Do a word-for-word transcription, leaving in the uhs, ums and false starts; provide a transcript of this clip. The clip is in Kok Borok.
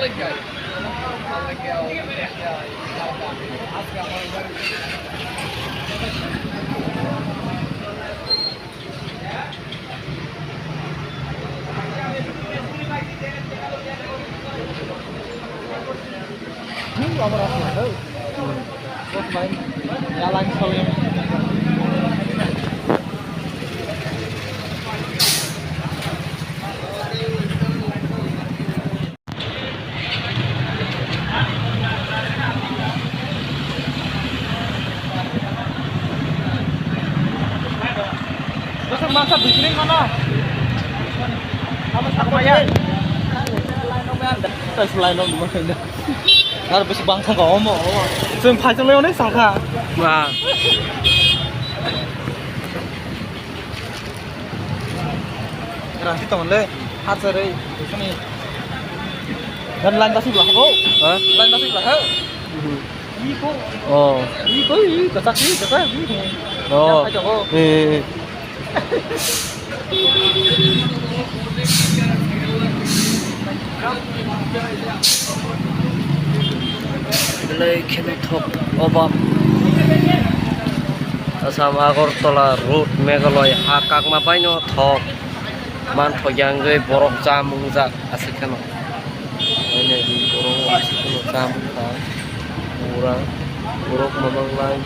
Bwswk masa buitreng mano. Abo sakmaya. Tais line no duma khaina. Ar bisi bang thangka omo, omo. Chwng phaichwlai onek sakha. Ba. Rasi tongle, hachare, sini. Dan line basi belakang, bo. Ha? Line basi belakang. Iko. Oh. Iko, iko, kacak, iko, kacak, iko. Oh. Ya, ayo, oh. Eh. Belai kheno thok oba. Assam Agartala road Meghalaya ha kakma baino thok. Man thok yang goi borok cham wngjak aswk kheno. Oine borok aswk kheno cham wngkha. Pura borok mamang lai.